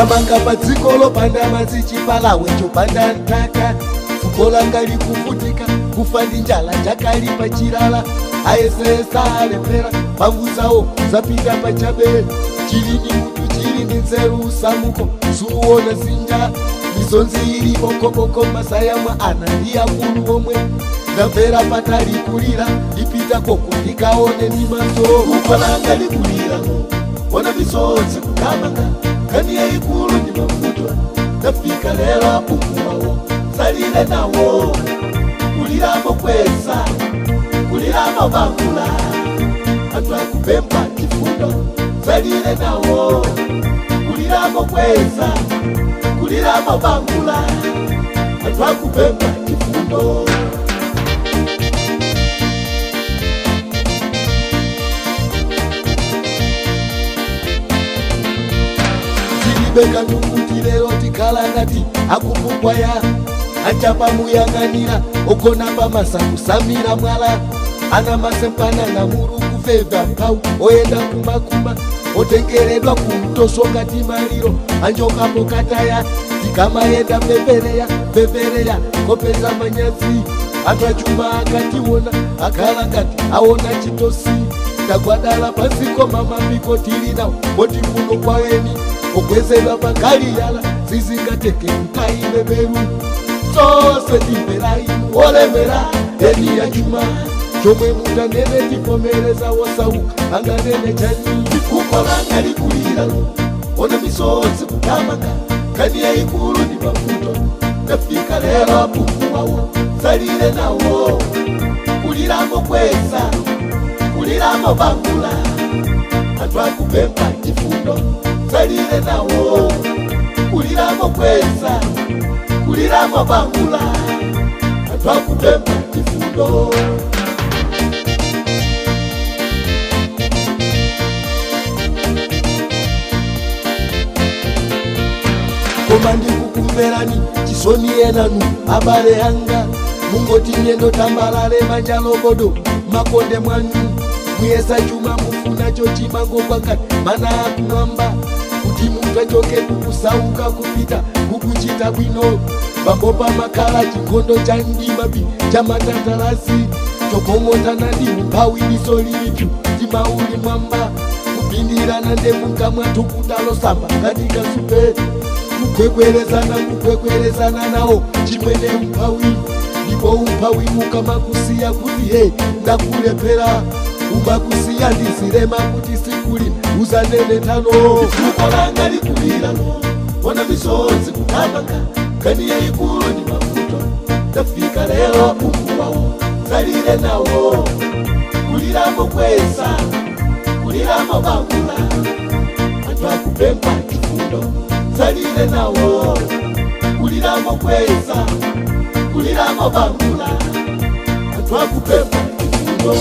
Tamanga padziko lopanda madzi chipalawe chopanda nthaka. Fuko langa likuvutika kufa ndi njala chakali pachilala. Ayesesa alepera mphamvu zawo zapita pachabe. Chili ndi mutu chili ndi nzeru usamuko suona zinja. Misonzi ili bokoboko masaya mwa ana ndi akulu omwe. Ndamvera patali kulira ndipita koko ndikaone ndi maso. Fuko langa likulira ona misonzi kukamanga kani yaikulu ndi mavuto. Ndafika lero apukuwawo salile nawo kuliramo kwesa kuliramo bangula. Anthu akupempha chifundo salile nawo kuliramo kwesa kuliramo bangula. Anthu akupempha chifundo. Beka nukuti lero tikhala ngati akupukwaya. Achapa muyang'anira okona pamasa kusamira mwala. Ana masempana na muru kufeva mpau oyenda kumakumba otengeredwa kumtoso ngati maliro anjokapo kataya. Tikamayenda pepereya pepereya kopeza manyazi. Anthu achuma akationa akhala ngati aona chitosi. Tagwadala pansi koma mapiko tili nawo poti kuno kwaweni okwezedwa pakaliyala sizingateke kutaine beru. Sose timvera inu olemera eni ya chuma chomwe mutanene tivomereza wosauka anganene chani. Fuko langa likulira ona misonzi kukamanga kani yaikulu ndi mavuto. Ndafika lero apukuwawo salile nawo kuliramo kwesa kuliramo bangula. Anthu akupempha chifundo salile nawo kuliramo kwesa kuliramo bangula. Anthu akupempha chifundo. Koma ndikukumverani chisoni enanu abale anga. Mungoti myendo tambalale manja lobodo makonde mwanu. Muyesa chuma mufunacho chimango kwakati mana akumwamba. Kuti munthu achoke kukusauka kupita kukuchita bwino. Bambo pamakhala chikondo cha ndimabi cha matatalasi. Chokong'ontana ndi umphawi diso lilipyu timauli mwamba. Kupindirana ndevu mkamwa tukutalosamba ngati kasupe. Kukwekwerezana kukwekwerezana nawo chimwene umphawi. Ndipo umphawi ukamakusiya kuti he ndakulephera. Umakusiya ndizirema kuti sikulina uzanene tano. Fuko langa likulira ona misonzi kukamanga kani yaikulu ndi mavuto. Ndafika lero apukuwawo salile nawo kuliramo kwesa kuliramo bangula. Anthu akupempha chifundo salile nawo kuliramo kwesa kuliramo bangula. Anthu akupempha chifundo.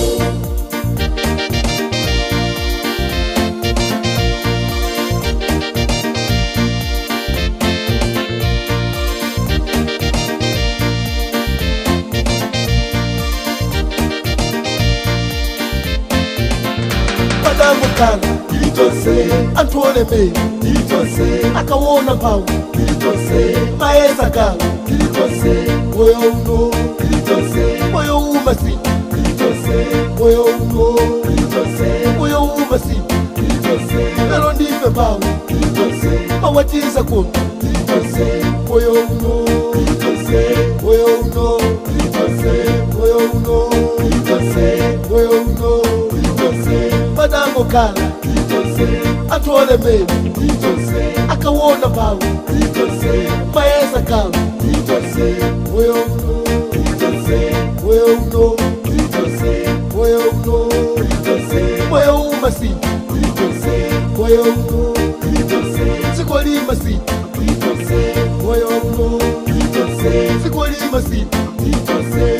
Padangokana tilitonse anthu olemera tilitonse akaona mphawi tilitonse maesa kala tilitonse moyo uno tilitonse moyo umasintha tilitonse moyo uno tilitonse moyo umasintha tilitonse lero ndife mphawi tilitonse mawatiza kuno tilitonse moyo uno tilitonse moyo uno tilitonse moyo uno tilitonse moyo uno tilitonse. Padangokala tilitonse anthu olemera tilitonse akaona mphawi tilitonse maesa kala tilitonse moyo uno tilitonse moyo uno tilitonse moyo uno tilitonse moyo umasintha tilitonse moyo uno tilitonse dziko limasintha tilitonse moyo uno tilitonse dziko limasintha tilitonse.